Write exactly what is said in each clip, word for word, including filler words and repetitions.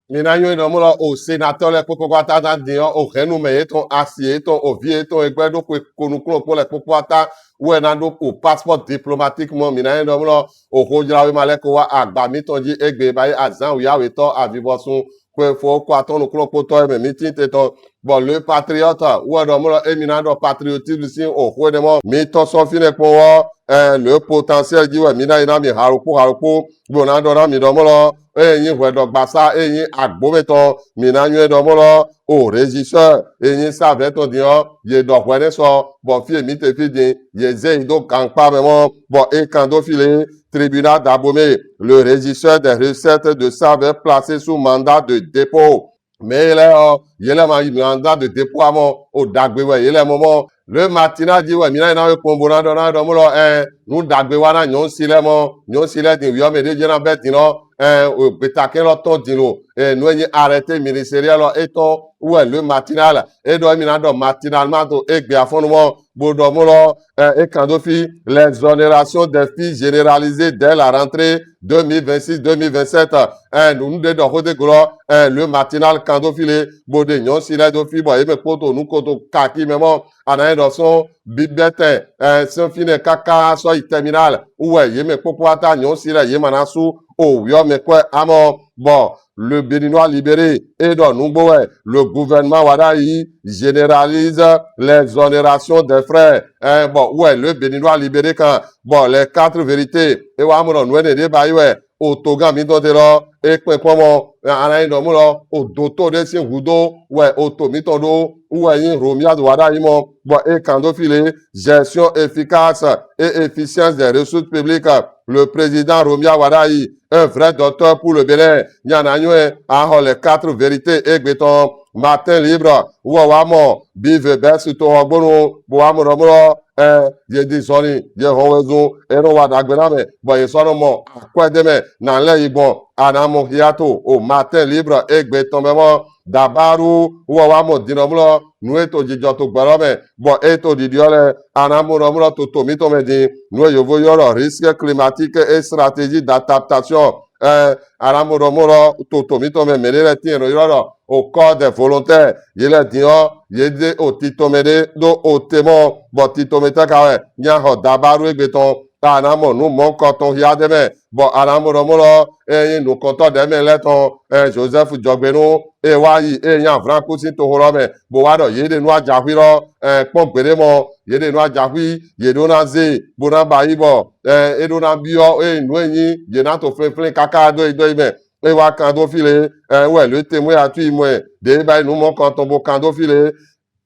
Mi na nyɔ ɖɔ mɔ lɔ o sénateur lɛ kpokpo kpata na din ɔ, o hɛnnu mɛ yetɔn, asi yetɔn, o vi yetɔn, egbɛ ɖo xwe ko nukunɔ kpo lɛ kpokpo kpata wɛ na ɖo o passeport diplomatique mɔ. Mi na nyɔ ɖɔ mɔ lɔ o xojlawema lɛ ko wa agba mitɔn ji egbe ba yi azan wiawetɔ avivɔsun xwe fo ko atɔn nukunɔ kpotɔ mɛ mi tin te tɔn. Bon, Le Patriote wɛ ɖɔ mɔ lɔ emi na ɖɔ patriotisme sin o xwe ɖe mɔ. Mi tɔn sɔ finɛ kpɔn wɔ, eh, Le Potentiel ji wɛ mi na yi na mi halokpo halokpo bo na ɖɔ na mi ɖɔ mɔ lɔ e nyi hwɛɖɔgbasa, e nyi agbomɛtɔn, mi na nyɔ ɖɔ mɔ lɔ o régisseur e nyi savɛ tɔn din ɔ, ye ɖɔ hwɛ ne sɔ bɔ fi mi te fi din ye ze yi do gankpa mɛ mɔ, bɔ e kan do fi le tribunal d'Abomey, le régisseur des recettes de Savè placé sous mandat de dépôt. Mais ye lɛ ɔ, ye lɛ ma yi mandat de dépôt amɔ, o dagbe wɛ ye lɛ mɔ mɔ. Le Matinal ji wɛ mi na yi na we kpɔn bo na ɖɔ na ɖɔ mɔ lɔ, ɛ, nu dagbe wa na nyɔnu si lɛ mɔ, nyɔnu si lɛ din wiɔ mɛ ɖe jɛ na bɛ din lɔ, ɛ, o gbetakɛ lɔ tɔn din lo, ɛ, nu e nyi arrêté ministériel lɔ etɔn wɛ Le Matinal e ɖɔ mi na ɖɔ Matinal ma to egbe afɔnu mɔ bo ɖɔ mɔ lɔ, ɛ, e kan do fi l'exonération des filles généralisée dès la rentrée deux mille vingt-six deux mille vingt-sept. Ɛ, nu ɖe ɖɔ xo de glɔ, ɛ, Le Matinal kan do fi le bo ɖe nyɔnu si lɛ do fi bɔ ye mɛ kpoto nu koto kaki mɛ mɔ. A na yi ɖɔ sɔn bibɛtɛ, ɛ, sɔn finɛ kaka sɔ yi terminal wɛ ye mɛ kpokpo ata nyɔnu si lɛ ye ma na su o wiɔ mɛ kɔɛ amɔ. Bon, Le Béninois Libéré e ɖɔ nugbo wɛ, le gouvernement Ouaddari généralise l'exonération des frais. Ɛ, bon, wɛ Le Béninois Libéré kan, bon, Les Quatre Vérités e wa mɔ ɖɔ nu enɛ ɖe ba yi wɛ o togan mitɔn te lɔ e kpɛn kpɔn mɔ, a na yi ɖɔ mɔ lɔ o doto ɖe sin hudo wɛ o to mitɔn ɖo wɛ nyi Romuald Ouaddari mɔ, bon, e kan do fi le gestion efficace et efficience des ressources publiques, le président Romuald Ouaddari, un vrai docteur pour le Bénin. Nya na nyɔɛ a xɔ Les Quatre Vérités egbe tɔn. Matin Libre wɔ wa mɔ bi ve bɛ si to xɔ gbonu bo wa mɔ ɖɔ mɔ lɔ, ɛ, ye di zɔni ye hɔn wezun e nɔ wa dagbe na mɛ bɔ ye sɔ nɔ mɔ akwɛ de mɛ na lɛ yi gbɔn. A na mɔ hiato o Matin Libre egbe tɔn mɛ mɔ. Dabaru wɔ wa mɔ din ɖɔ mɔ lɔ nu e to jijɔ to gbɛ lɔ mɛ bɔ e to ɖiɖiɔ lɛ, a na mɔ ɖɔ mɔ lɔ toto mitɔn mɛ din nu e yovo ylɔ ɖɔ risque climatique et stratégie d'adaptation. Ɛ, a na mɔ ɖɔ mɔ lɔ toto mitɔn mɛ mɛ ɖe lɛ tin e nɔ ylɔ ɖɔ o corps des volontaires, ye lɛ din ɔ ye de o titɔmɛ ɖe ɖo o te mɔ bɔ titɔmɛ tɛ ka wɛ nya xɔ Dabaru egbe tɔn. A na mɔ nu mɔnkɔtɔn hia de mɛ bɔ a na mɔ ɖɔ mɔ lɔ e nyi nukɔntɔ ɖe mɛ lɛ tɔn, ɛ, Joseph Jɔgbenu e wa yi e nya Vranku sin toxo lɔ mɛ bo wa ɖɔ ye ɖe nu ajaxui lɔ, ɛ, kpɔn gbeɖe mɔ ye ɖe nu ajaxui ye ɖo na ze bo na ba yi bɔ, ɛ, e ɖo na biɔ e nu e nyi ye na to flɛnflɛn kaka do yi do yi mɛ. E wa kan do fi le, ɛ, wɛ Le Témoin atui mɔɛ ɖe ba yi nu mɔnkɔtɔn bo kan do fi le.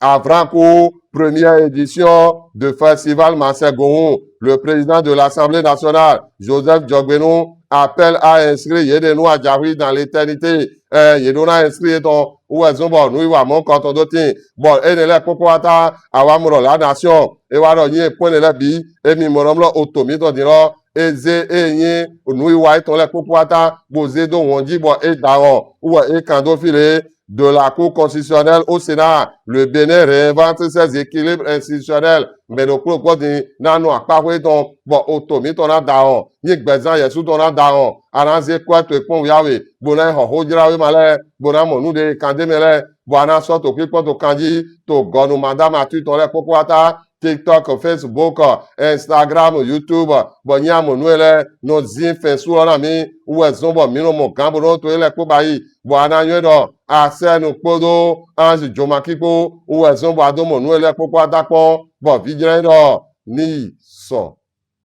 Avranku première édition de festival Masɛgohun, le président de l'Assemblée nationale, Joseph Jɔgbenu, appelle à inscrire ye ɖe nu ajaxui dans l'éternité. Ɛ, ye ɖo na inscrire tɔn wɛ zɔn bɔ nu yi wa mɔnkɔtɔn do tin bɔ enɛ lɛ kpokpo ata awa mɔ ɖɔ La Nation e wa ɖɔ nyi ekpɔn enɛ lɛ bi emi mɔ ɖɔ mɔ lɔ o to mitɔn din lɔ e ze e nyi nu yi wa etɔn lɛ kpokpo ata bo ze do wɔn ji bɔ e da wɔn wɛ e kan do fi le. De la Cour constitutionnelle au Sénat, le Bénin réinvente ses équilibres institutionnels. Mɛ ɖo kpokpo din na nɔ akpaxwe tɔn bɔ o to mitɔn na da wɔn nyi gbɛzan Yesu tɔn na da wɔn. A na ze kɔ to ekpɔn wiawe bo na xɔ xojlawema lɛ bo na mɔ nu ɖe kan de mɛ lɛ bɔ a na sɔ to kpikpɔn to kan ji to gɔnu madama tui tɔn lɛ kpokpo ata TikTok, Facebook, Instagram, YouTube, bɔ nyi amɔ nu lɛ nɔ zin fɛn su lɔ na mi wɛ zɔn bɔ mi nɔ mɔ gan bo nɔ to lɛ kpo ba yi bɔ a na nyɔ ɖɔ Asɛnu kpodo Ange Jomaki kpo wɛ zɔn bɔ a do mɔ nu lɛ kpokpo ata kpɔn bɔ vijlɛ ɖɔ ni sɔ.